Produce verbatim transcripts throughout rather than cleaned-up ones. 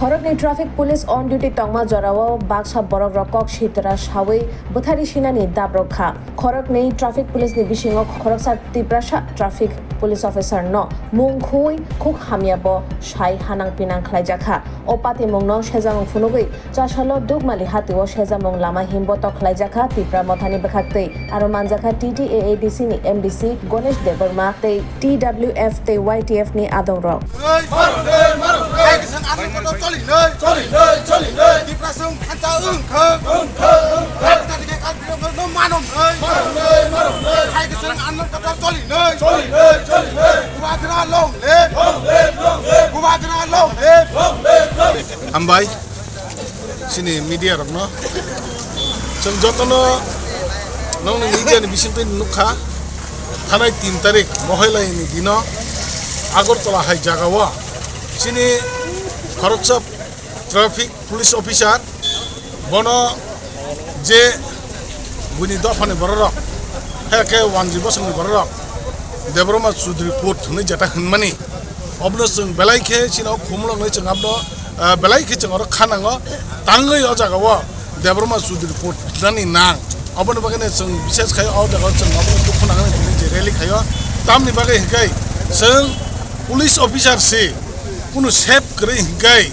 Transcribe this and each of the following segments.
Khoroknwi traffic police on duty tongma jorao baksa borokrok kok sitra sawi bwthari sinani dabrok kha. Khoroknwi traffic police ni bisingo khoroksa Tiprasa traffic police officer no mung khui khuk hamya bo sai hanang pinang khlaijak kha. O patimung no sejamung phunugwi Chasalo Dukmali hatio sejamung lama himbotok khlaijakha Tipra Mothani bwkhaktwi, aro manjakha T T A A D C ni M D C Ganesh Debbarma tei T W F tei Y T F ni adongrok. Hambai. Chini media rokno chwng jotono nongni media ni bisingtwi nukha, thanai tin tarik Mohailai ni dino Agartala hai jagao chini khoroksa traffic police officer bono je buini dophani bororok, hai khe wanjwi bosongni bororok Debbarma Chudri Put hwnwi jeta hwnmani, obono chwng belai khe chini o khumulwngwi chwng abono, ah, belai khe chwng oro kha nango, tangwi o jagao Debbarma Chudri Put nani nang. Oboni bagwi no chwng bises khai o jagao chwng abono dukhu nangani hwnwi je rally khaio. Tamni bagwi hwnkhe chwng police officer si kunu save kwrwi hwnkhe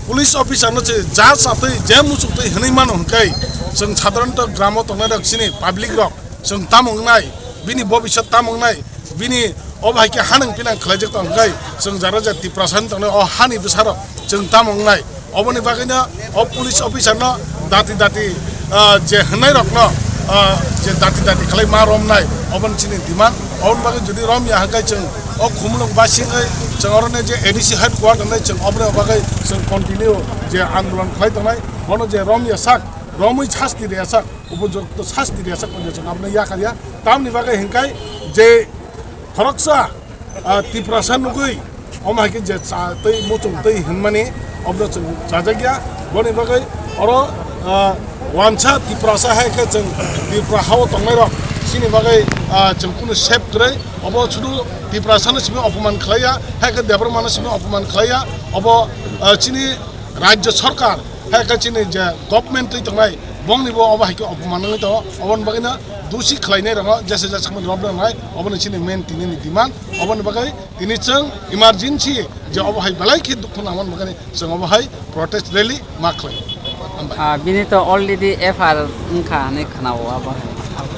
police officer no se ja chatwi je muchungtwi hwnwi mano hwnkhe chwng sadharanto gramo tongnai rok chini public rok chwng tamo wngnai, bini bobiswt tamo wngnai, bini obo hai khe hanang pinang khlaijak tong hwnkhe chwng jara ja Tiprasa wng tongnai o hani bwsarok chwng tamo wngnai. Oboni bagwino o police officer no dati dati, ah, je hwnai rok no, ah, je dati dati khlai ma romnai, oboni chini demand. Oboni bagwi jodi romya hwnkhe chwng o khumulwng basingwi chwng oroni je A D C headquarter nai chwng oboni bagwi chwng continue je andolon khlai tongnai, bono je romya sak, romwi sasti rwya sak, upojukto sasti rwya sak, chwng abono yakarya. Tamni bagwi hwnkhe je khoroksa, ah, Tiprasa nugwi, omo hai khe je cha tei muchung tei hwnmani, obono chwng chajakya. Boni bagwi oro, ah, wansa Tiprasa hai khe chwng Tripura hao tongnai rok chini bagwi, ah, chwng kunu save kwrwi. Obo sudu Tiprasa no simi opoman khlaiya, hai khe Debbarma no simi opoman khlaiya. Obo, ah, chini Rajya Sarkar, hai khe chini je government twi tongnai, bongni bo obo hai khe opoman wngwi tongo. Oboni bagwino dusi khlainai rokno jesa jesa samani romna nangnai, obono chini main tinini demand. Oboni bagwi tini chwng emergency je obo hai belai khe dukhu nangmani bagwino chwng obo hai protest rally ma khlai. Hambai. Ah, bini to already F I R wngkha hinwi khwnao abo hai.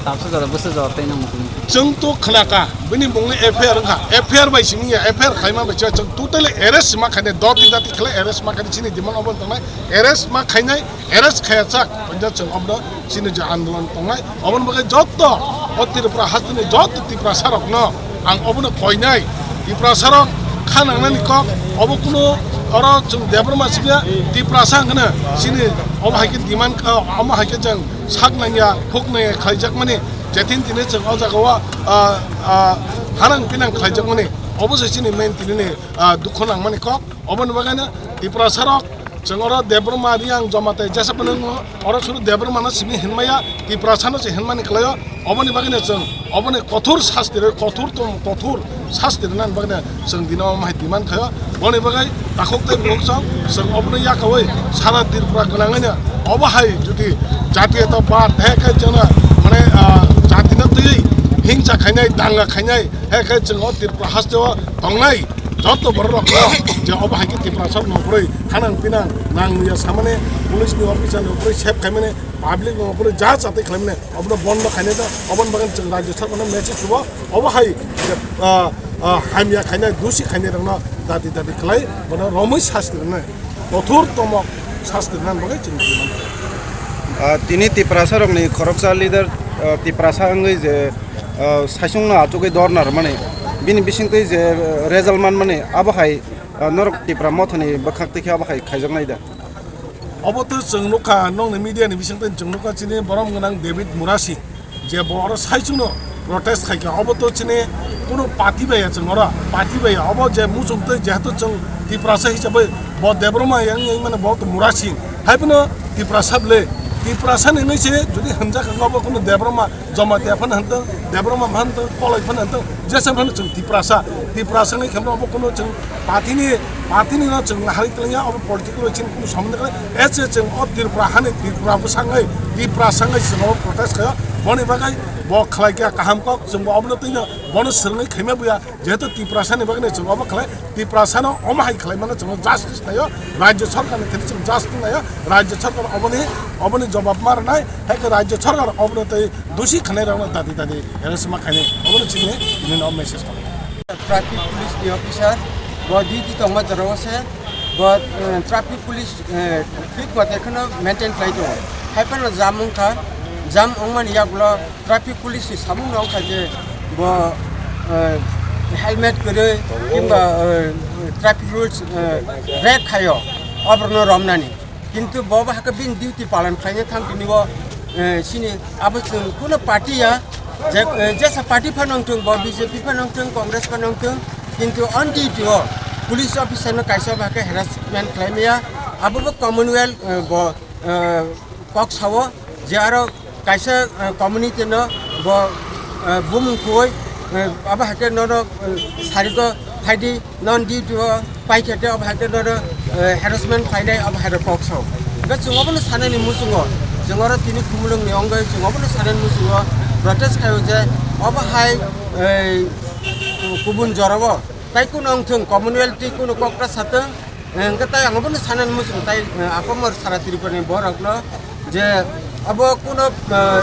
Tabsa jora bwsa jora tei nang muchung. Chwng to khwnaka, bini mungni F I R wngkha, F I R bai simi ya, F I R khlaima bai chwng totally arrest ma khainai, doti dati khlai arrest ma khainai, chini demand obo tongnai, arrest ma khainai, arrest khaya chak, hwnjak chwng obono chini je andolon tongnai, oboni bagwi jotto o Tripura hasteni jotto Tiprasa rokno ang obono koinai, Tiprasa rok kha nangnani kok, obo kuno oro chwng Debbarma sibya, Tiprasa hwnkhe chini obo hai khe demand, omo hai khe chwng sak nangya, khuk nangya khlaijakmani, jetin tini chwng o jagao, ah, ah, hanang pinang khlaijakmani, obo se chini main tinini, ah, dukhu nangmani kok. Oboni bagwino Tiprasa rok chwng oro Debbarma Reang Jamatia jesa phano oro suru Debbarma no simi hinmaya, Tiprasa no se hinmani khlaio. Oboni bagwino chwng oboni kothor sasti rwi, kothor tong, kothor sasti rwnani bagwino chwng dino omo hai demand khaio. Boni bagwi takhuk tei bukhuk chwng, chwng obono yakaui sara Tripura gwnangwino obo hai jodi jatiyata bad hai khe chwngno mane, ah, jatino twiwi hingsa khainai, danga khainai hai khe chwng o Tripura hasteo tongnai joto borok rok je obo hai khe Tiprasa rok no kwrwi hanang pinang nang ya samani police ni officer no kwrwi save khaimani public no kwrwi ja chatwi khlaimani obono bondo khainai da oboni bagwi chwng rajya sarkar no message rwo obo hai je, ah, ah, hamya khainai dusi khainai rok no dati dati khlai bono romwi sasti rwnai kothor tomok sasti rwnani bagwi chwng demand khlai. Ah, tini Tiprasa rokni khoroksa leader, ah, Tiprasa wngwi je, ah, saichung no achugwi dorna rwmani bini bisingtwi je, ah, result manmani abo hai, ah, norok Tipra mothani bwkhak twi khe abo hai khaijaknai da. Obo to chwng nukha, nokni media ni bisingtwi chwng nukha chini borom gwnang David Murasi, je bo oro saichung no protest khaikha. Obo to chini kunu party bai ya chwng oro, party bai ya. Obo je muchung twi jehetu chwng Tiprasa hisabai bo Debbarma yang yang mane bo to Murasi. Hai phano Tiprasa ble, Tiprasa ni nai se jodi hwnjak kha obo kunu Debbarma Jamatia phano hantong, Debbarma phano hantong, Koloi phano hantong, Jesa mano chwng Tiprasa, Tiprasa ni khe obo kuno chwng party ni, party ni no chwng hari twlangya, obo political bai chini kuno somondo kwrwi. Ese chwng o Tripura hani Tripura bwsangwi, Tiprasa wngwi chwng obo protest khayo. Boni bagwi bo khlai kha kaham kok, chwng bo obono twi no bono swrwngwi khaima buya. Jehetu Tiprasa ni bagwi no chwng obo khlai, Tiprasa no omo hai khlai mano chwng justice nayo, Rajya Sarkar ni thani chwng justice nayo, Rajya Sarkar oboni, oboni jobab ma rwnai, hai khe Rajya Sarkar obono twi Dosi khanai rok no dadi dadi harassment khainai, obono chini nini no message khainai. Traffic police ni officer bo duty tongma jora o se bo, eh, traffic police, eh, thik mate kheno maintain khlai tongo. Hai phano jam wngkha, jam wngmani yagulo traffic police ni samung no wngkha je bo, eh, helmet kwrwi kimba, eh, traffic rules, eh, break khaio, oborno romnani. Kintu bo bo hakhe bini duty palan khlaina thang tini bo, eh, sini abo chwng kuno party ya, je, eh, jesa party phano wngthung, bo B J P phano wngthung, Congress phano wngthung, kintu on duty o police officer no kaisa bo hakhe harassment khlai maya, abo bo Commonwealth, eh, bo, eh, kok sao je aro kaisa, eh, community no bo, eh, bumung khuwi, eh, abo hakhe nono, eh, sarigo phaidi non duty o paikha khe abo hakhe nono, eh, harassment khlainai abo hai kok sao. Hwnkhe chwng obono sanani muchungo, chwng oro tini Khumulwng ni wngwi chwng obono sanani muchungo protest khaio je obo hai, eh, kubun jorao tai kuno wngthung, Commonwealth twi kuno kok ta satwng, eh, hwnkhe tai ang obono sanani muchungo tai, eh, apamor sara Tripura ni borok no je abo kuno, eh,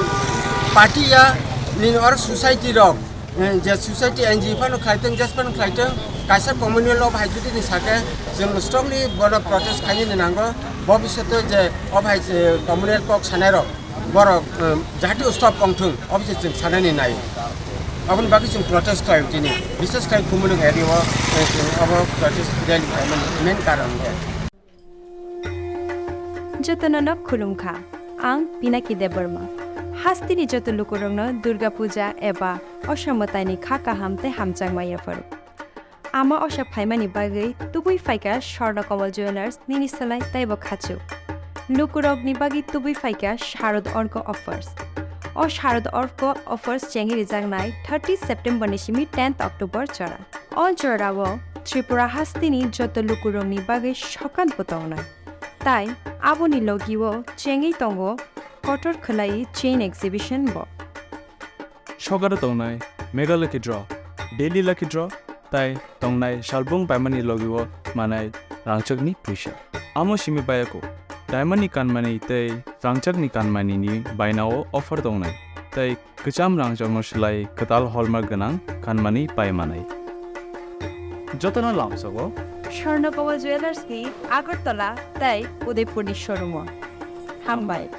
party ya nini oro society rok, eh, je society N G O phano khlaitwng, jes phano khlaitwng, kaisa Commonwealth of Hyderabad ni sake chwng strongly bono protest khainani nango, bobishoto je o bhai, eh, Commonwealth kok sanai rok borok, eh, jahati stop wngthung, obise chwng sanani nai. Aboni bagwi chwng protest khlaio tini, bises khai Khumulwng area o, eh, chwng abo protest rally khlaimani main karon khe. Jotono no khulumkha, ang Pinaki Debbarma. Hasteni joto lukurokno Durga Puja eba Osha mwtaini kha kaham tei hamjakma yapharo. Ama Osha phaimani bagwi tubui phaikha Swarna Kamal Jewellers nini salai teibo khachuk. Lukurokni bagwi tubui phaikha Sharad Orko Offers. O Sharad Orko Offers chengwi rijaknai thirty September ni simi tenth October jora. O jorao Tripura hasteni joto lukurokni bagwi sokat bo tongnai. Tai aboni logio chengwi tongo kotor khwlai chain exhibition bo. Sokaro tongnai Mega Lucky Draw, Daily Lucky Draw tai tongnai salbung paimani logio manai rangchakni puisa. Amo simi bayako diamond ni kanmani tei rangchakni kanmani ni bainao offer tongnai. Tai kwcham rangchakno swlai kwtal hallmark gwnang kanmani pai manai. Jotono lamsogo Swarna Kamal Jewellers ni Agartala tei Udaipur ni showroom o. Hambai.